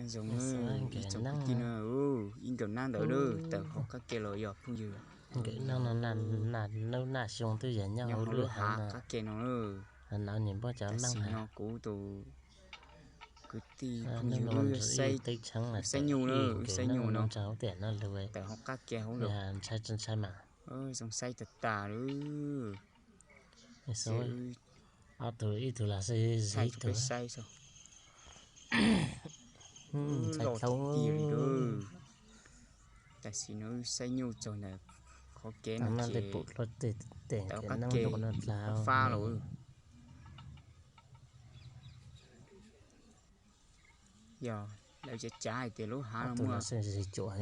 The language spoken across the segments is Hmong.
Zoo, ib tsoom kwv tij no, ib nkawm nab ntawd na, tawm hauv qab ke los yog phooj ywg. Nkawm nab no nab xyoo twb yog nyob hauv lub hav qab ke no, no nim npaj cov nab no kuv tus kwv tij phooj ywg Saib Nyuj na, Saib Nyuj no, tawm hauv qab ke hauv los ntshai ntshai mas. Zoo saib tag tas li. Ob tug ib tug los xwb, ib tug saib, ntshai dhau tiag li. Tam sim no Saib Nyuj txog ntawm qhov kev no ces tawm qab ke fab los. Yog lawv cav cav hais tias lub hav no muaj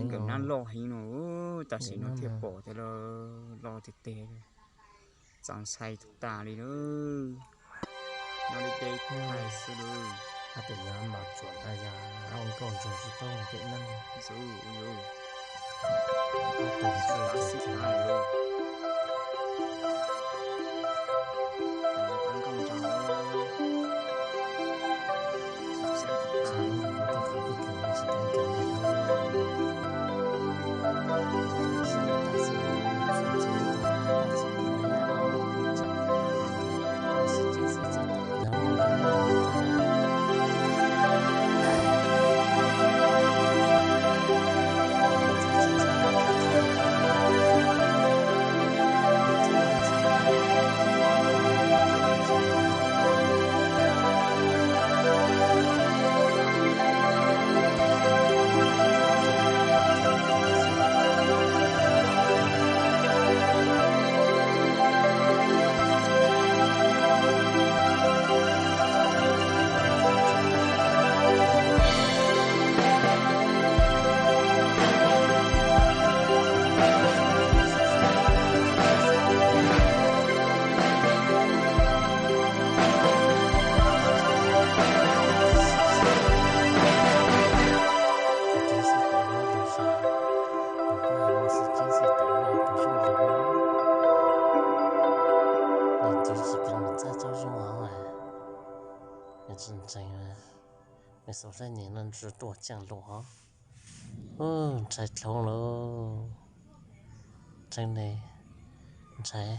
nkawm nab loj heev no, tam sim no thiaj pom tias loj tiag tiag, txaus ntshai tas tas li lawm. Nyob deb deb thaij xwb lawm. Hais tias yog mos tsuam no yog nkauj nraug tsis paub nkawm nab. Tsis tau zoo, nws tsis ntseeg, nws xav saib nws no nws tuaj tseem luam. Ntshai dhau lawm, ntshai ne, ntshai.